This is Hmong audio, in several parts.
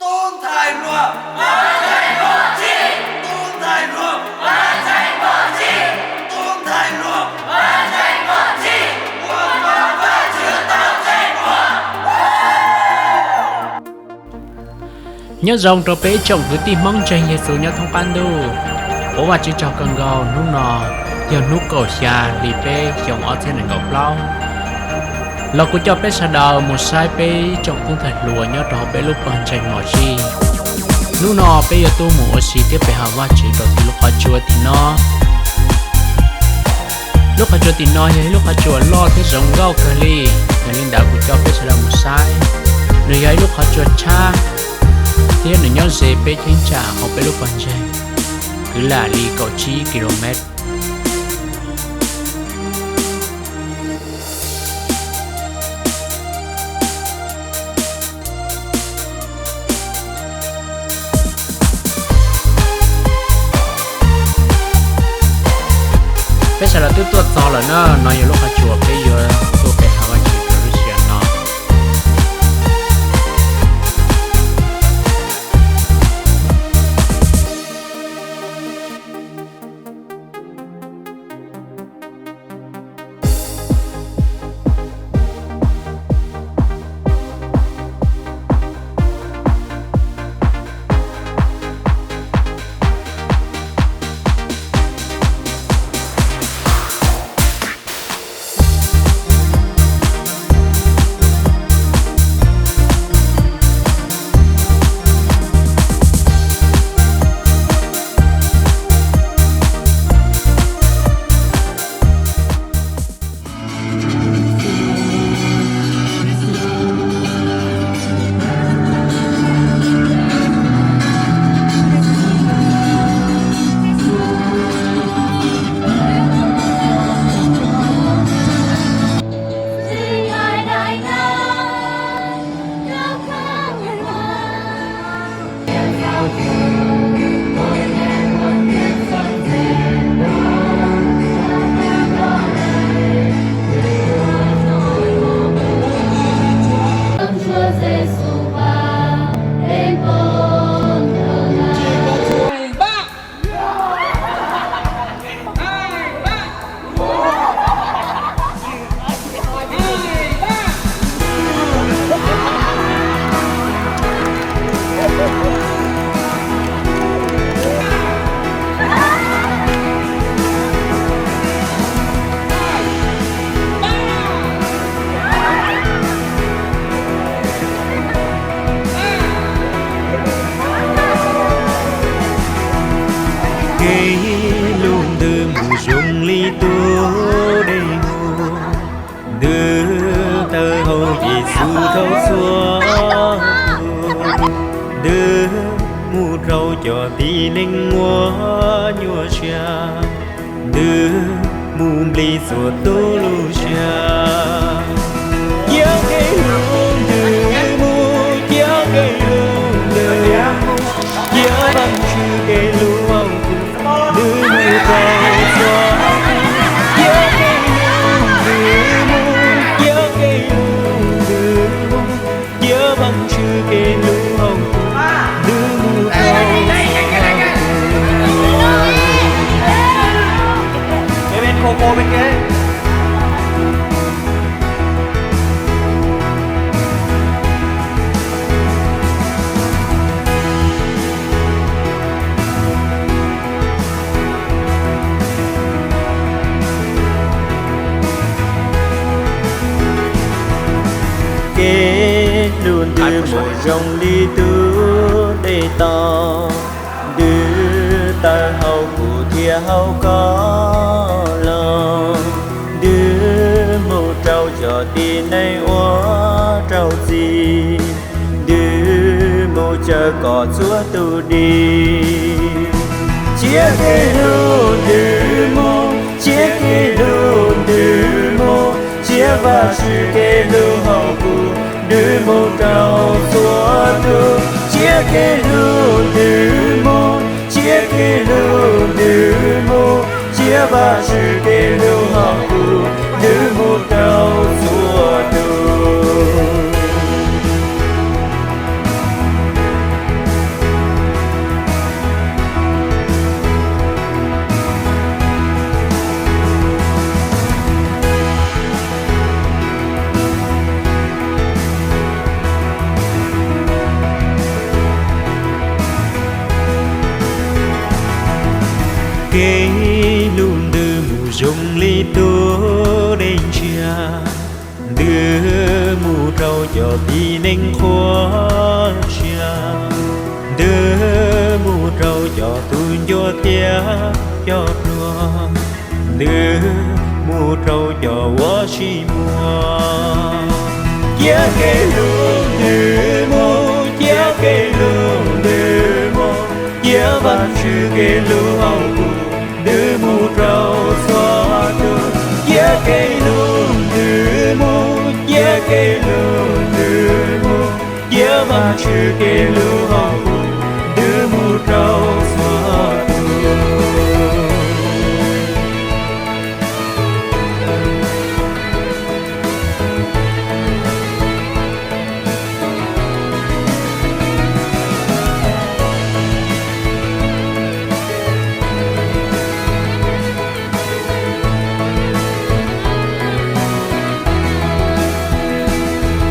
Tub ntxhais hluas, tub ntxhais hluas, tub ntxhais hluas, ua Vajtswv tau tseeb hluas. Nyob zoo rau peb ib tsoom kwv tij Hmoob ntseeg Yexus nyob thoob qab ntuj. Ua Vajtswv tsaug kawg nkaus, hnub no yog hnub kaum xya hli peb xyoo ob txhiab nees nkaum plaub. Los kuv coj peb sawv daws mus saib peb ib tsoom tub ntxhais hluas nyob rau hauv peb lub pawg ntseeg mos sij. Hnub no peb yuav tuaj mus ua si thiab pe hawm Vajtswv rau tim lub qhov tsua tim no. Lub qhov tsua tim no yog ib lub qhov tsua loj thiab zoo nkauj kawg li. Yog li ntawd kuv coj peb sawv daws mus saib. Nws yog ib lub qhov tsua tshab thiab nws nyob ze peb cheeb tsam hauv peb lub pawg ntseeg kwv lam li kaum tsib ki lus mev. Peb sawv daws twb tuaj txog lawm na, no yog lub qhov tsua peb yuav tuaj pe hawm Vajtswv rau lub sij hawm no. Kev lug ntws mus zoo li tus dej huv, ntws tawm hauv Yexus dhau txhua, ntws mus rau cov tib neeg uas nyuaj siab, ntws mus nplij txhua tus lub siab. Cia kev lug ntws mus, cia kev lug ntws mus, cia Vajtswv kev lug hauv kuv ntws mus rau txhua, cia kev lug ntws mus, cia kev lug ntws mus, cia Vajtswv kev lug hauv kuv ntws mus rau txhua tus. Kev lug ntws mus zoo li tus dej toj, ntws tawm hauv kuv thiab hauv koj los, ntws mus rau cov tib neeg uas raug txim, ntws mus caw kom txhua tus dim. Cia kev lug ntws mus, cia kev lug ntws mus, cia Vajtswv kev lug hauv kuv ntws mus rau txhua tus. Cia kev lug ntws mus, cia kev lug ntws mus, cia Vajtswv kev lug hauv kuv ntws mus rau txhua tus. Kev hlub ntws mus zoo li tus dej ntsiag, ntws mus rau cov tib neeg qhuab siab, ntws mus rau cov tub ncuab thiab cov pluag, ntws mus rau cov uas sib muag. Cia kev hlub ntws mus, cia kev hlub ntws mus, cia Vajtswv kev hlub hauv kuv ntws mus rau txhua tus. Cia kev hlub ntws mus, cia kev hlub ntws mus, cia Vajtswv kev hlub hauv kuv ntws mus rau txhua tus.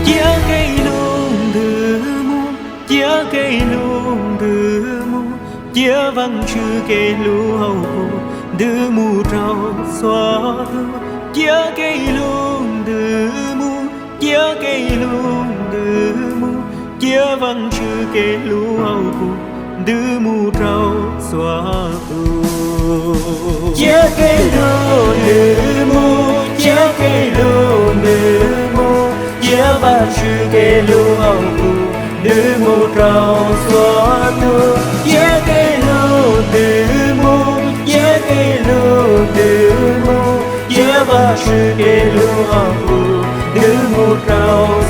Cia kev hlub ntws mus, cia kev hlub ntws mus, cia Vajtswv kev hlub hauv kuv ntws mus rau txhua tus. Cia kev hlub ntws mus, cia kev hlub ntws mus, cia Vajtswv kev hlub hauv kuv ntws mus rau txhua tus. Cia kev hlub ntws mus, cia kev hlub ntws mus, cia Vajtswv kev hlub hauv kuv ntws mus rau txhua tus. Cia kev hlub ntws mus, cia kev hlub ntws mus, cia Vajtswv kev hlub hauv kuv ntws mus rau